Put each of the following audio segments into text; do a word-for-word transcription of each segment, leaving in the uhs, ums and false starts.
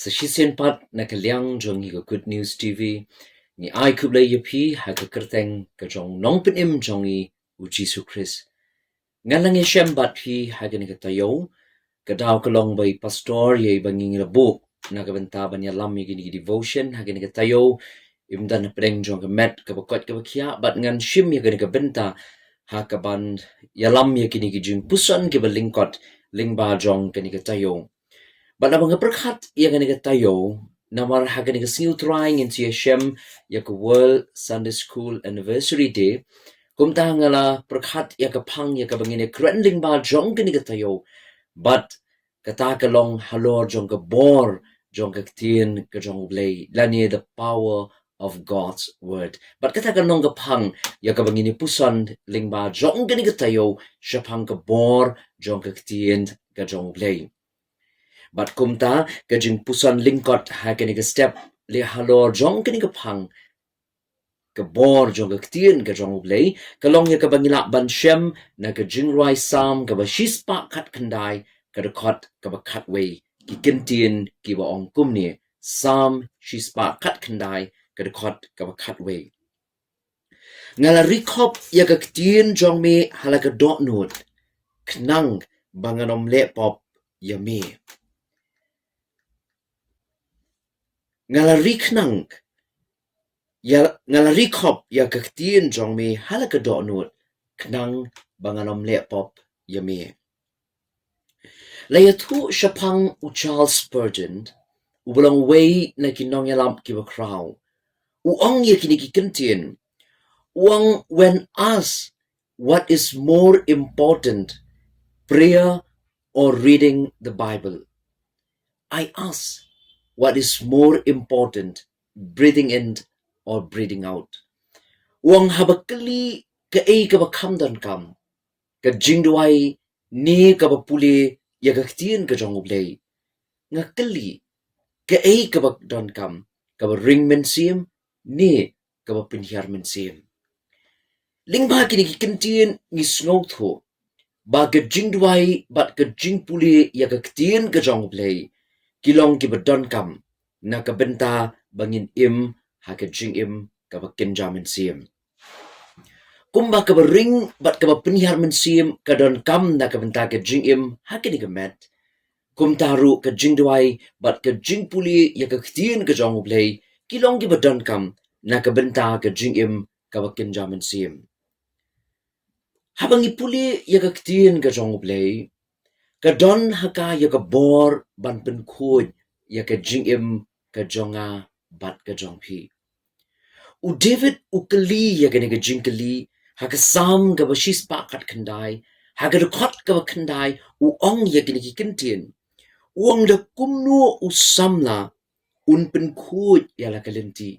Shisien pat na ka liang jong ngi ka Good News T V, ngi ai khublei ïa phi ha ka kyrteng ka jong u Nongpynim jong ngi u Jisu Khrist. Ngan nang ïashem bad phi ha kane ka taïew, ka daw ka long ba i pastor ïa i ba ngi la buh na ka bynta ban ïalam ïa kine ki devotion ha kane ka taïew, im don hapdeng jong ka met kaba koit kaba khiah, bad ngan shim ïa kane ka bynta ha kaban ïalam ïa kine ki jingpuson kiba lyngkot lyngba jong kane ka taïew. Bad naba nga pyrkhat ïa kane ka taïew namar ha kane ka sngi u Trai ngin sa ïashem ïa ka World Sunday School Anniversary Day. Kumta nga la pyrkhat ïa ka phang ïa kaba ngin ïakren lyngba jong kane ka taïew. Bad kata ka long halor jong ka bor jong ka ktien ka jong U Blei, lane the power of God's word. Bad kata ka long ka phang ïa kaba ngin ïapuson lyngba jong kane ka taïew, shaphang ka bor jong ka ktien ka jong U Blei. Bad kumta ka jingpuson lyngkot ha kane ka step leh halor jong kane ka phang, ka bor jong ka ktien ka jong U Blei, ka long ïa kaba ngi lah ban shem na ka jingrwai Salm kaba shispah khatkhyndai, ka dkhot kaba khatwei. Ki kyntien kiba ong kumne, Salm shispah khatkhyndai, ka dkhot kaba khatwei. Nga la ri khop ïa ka ktien jong me ha la ka dohnud, khnang ba ngan ym leh pop ïa me. Nga la ri khnang ïa, nga la ri khop ïa ka ktien jong me ha la ka dohnud, khnang ba ngan ym leh pop ïa me. La ïathuh shaphang u Charles Spurgeon, uba long uwei na ki nongïalap kiba khraw. U ong ïa kine ki kyntien. U ong, when asked what is more important, prayer or reading the Bible, I ask, what is more important, breathing in or breathing out? U ong, haba kylli kaei kaba kham donkam, ka jingduwai ne kaba pule ïa ka ktien ka jong U Blei, nga kylli, kaei kaba donkam, kaba ring mynsiem ne kaba pynhiar mynsiem? Lyngba kine ki kyntien ngi sngewthuh ba ka jingduwai bad ka jingpule ïa ka ktien ka jong U Blei ki long kiba donkam na ka bynta ba ngin im ha ka jingim kaba kynja mynsiem. Kumba kaba ring bad kaba pynhiar mynsiem ka donkam na ka bynta ka jingim ha kane ka met, kumta ruh ka jingduwai bad ka jingpule ïa ka ktien ka jong U Blei ki long kiba donkam na ka bynta ka jingim kaba kynja mynsiem. Haba ngi pule ïa ka ktien ka jong U Blei, ka don ha ka ïa ka bor ban pynkhuid ïa ka jingim ka jong nga bad ka jong phi. U David u kylli ïa kane ka jingkylli ha ka Salm kaba shispah khatkhyndai, ha ka dkhot kaba khyndai, u ong ïa kine ki kyntien. U ong, da kumno u samla un pynkhuid ïa la ka lynti?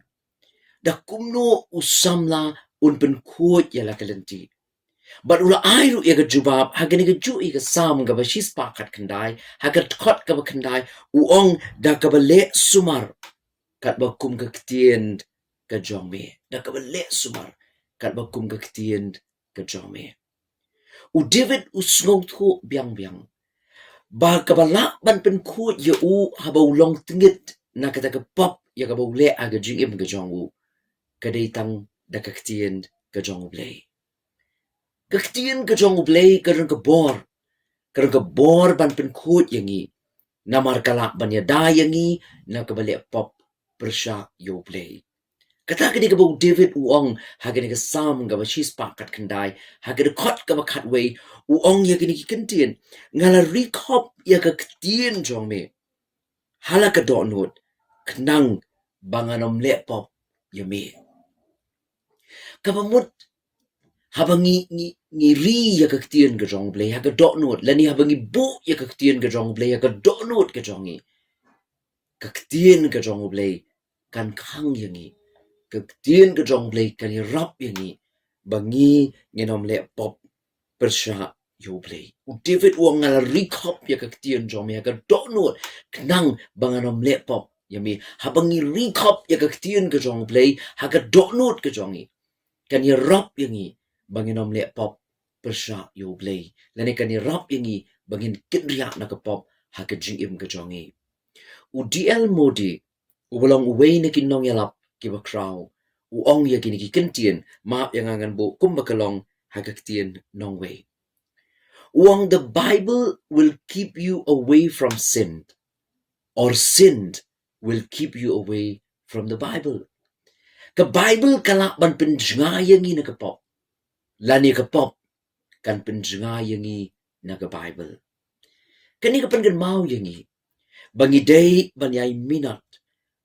Da kumno u samla un pynkhuid ïa la ka lynti? Bad u la ai ruh ïa ka jubab ha kane kajuh ïa ka Salm kaba shispah khatkhyndai, ha ka dkhot kaba khyndai, u ong, da kaba leh sumar katba kum ka ktien ka jong me. Da kaba leh sumar katba kum ka ktien ka jong me. U David u sngewthuh biang biang ba kaba lah ban pynkhuid ïa u haba u long tyngit na kata ka pop ïa kaba u leh ha ka jingim ka jong u, ka dei tang da ka ktien ka jong U Blei. Ka ktien ka jong U Blei ka don ka bor, ka don ka bor ban pynkhuid ïa ngi, namar ka lah ban ïada ïa ngi na kaba leh pop pyrshah ïa U Blei. Kata ka dei kaba u David u ong ha kane ka Salm kaba shispah khatkhyndai, ha ka dkhot kaba khatwei, u ong ïa kine ki kyntien, nga la ri khop ïa ka ktien jong me ha la ka dohnud, khnang ba ngan ym leh pop ïa me. Kaba mut, haba ngi, ngi, ngi ri ïa ka ktien ka jong U Blei ha ka dohnud, lane haba ngi buh ïa ka ktien ka jong U Blei ha ka dohnud ka jong ngi, ka ktien ka jong U Blei kan khang ïa ngi. Ka ktien ka jong U Blei kan ïarap ïa ngi ba ngi ngin ym leh pop pyrshah ïa U Blei. U David u ong, nga la ri khop ïa ka ktien jong me ha ka dohnud, khnang ba ngan ym leh pop ïa me. Haba ngi ri khop ïa ka ktien ka jong U Blei ha ka dohnud ka jong ngi, kan ïarap ïa ngi ba ngin ym leh pop pyrshah ïa U Blei, lane kan ïarap ïa ngi ba ngin kynriah na ka pop ha ka jingim ka jong ngi. U D L Moody, uba long uwei na ki nongïalap kiba khraw, u ong ïa kine ki kyntien, map ïa nga ngan buh kumba ka long ha ka ktien nongwei. U ong, "The Bible will keep you away from sin, or sin will keep you away from the Bible." Ka Bible ka lah ban pynjngai ïa ngi na ka pop, lane ka pop kan pynjngai ïa ngi na ka Bible. Kane ka pynkynmaw ïa ngi ba ngi dei ban ïai minot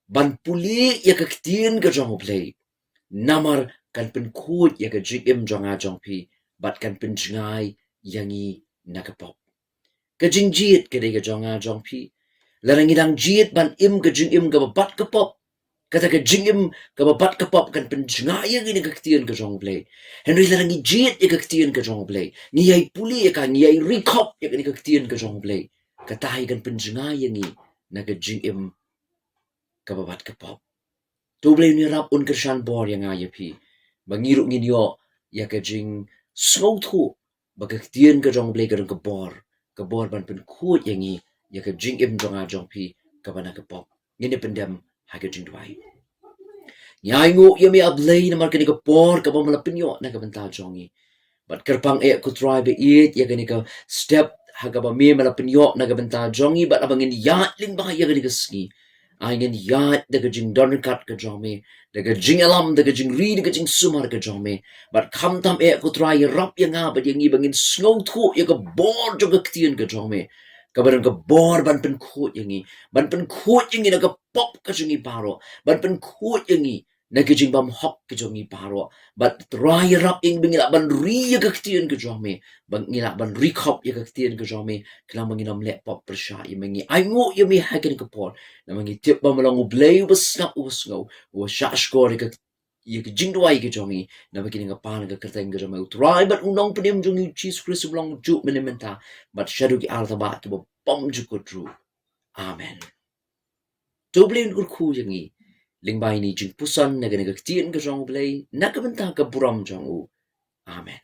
ban pule ïa ka ktien ka jong U Blei, namar kan pynkhuid ïa ka jingim jong nga jong phi, bad kan pynjngai ïa ngi na ka pop. Ka jingjied ka dei ka jong nga jong phi. Lada ngi dang jied ban im ka jingim kaba bat ka pop, kata ka jingim kaba bat ka pop kan pynjngai ïa ngi na ka ktien ka jong U Blei. Hynrei lada ngi jied ïa ka ktien ka jong U Blei, ngi ïai pule ïa ka, ngi ïai ri khop ïa kane ka ktien ka jong U Blei, kata hi kan pynjngai ïa ngi na ka jingim kaba bat ka pop. To U Blei un ïarap, un kyrshan bor ïa nga ïa phi, ba ngi ruh ngin ïoh ïa ka jingsngewthuh ba ka ktien ka jong U Blei ka don ka bor, ka bor ban pynkhuid ïa ngi ïa ka jingim jong nga jong phi kaba na ka pop. Ngin ïa pyndem ha ka jingduwai. Ngi ainguh ïa me, A Blei, namar kane ka por kaba me la pynïoh na ka bynta jong ngi. Bad kyrpang eh, ko Trai ba ïeit, ïa kane ka step ha kaba me me la pynïoh na ka bynta jong ngi, bad haba ngin ïaid lyngba ïa kane ka sngi, ai ngin ïaid da ka jingdon ryngkat ka jong me, da ka jingïalam, da ka jingri, da ka jingsumar ka jong me. Bad khamtam eh, ko Trai, ïarap ïa nga bad ïa ngi ba ngin sngewthuh ïa ka bor jong ka ktien ka jong me, kaba don ka bor ban pynkhuid ïa ngi, ban pynkhuid ïa ngi na ka pop ka jong ngi baroh, ban pynkhuid ïa ngi na ki jingbymhok ki jong ngi baroh. Bad Trai, ïarap ïa ngi ba ngin lah ban ri ïa ka ktien ka jong me, ba ngin lah ban ri khop ïa ka ktien ka jong me, khnang ba ngin ym leh pop pyrshah ïa me. Ngi ainguh ïa me ha kane ka por, namar ngi tip ba me long U Blei uba sngap, uba sngew, uba shahshkor ïa ka, ïa ka jingduwai ka jong ngi, namar kane ngi pan ha ka kyrteng ka jong me, U Trai bad U Nongpynim jong ngi, U Jisu Khrist, uba long juh mynne, mynta bad shaduh ki artaba kiba bymjukut ruh. Amen. To U Blei un kyrkhu ïa ngi lyngba ine i jingpuson na kane ka ktien ka jong U Blei, na ka bynta ka burom jong u. Amen.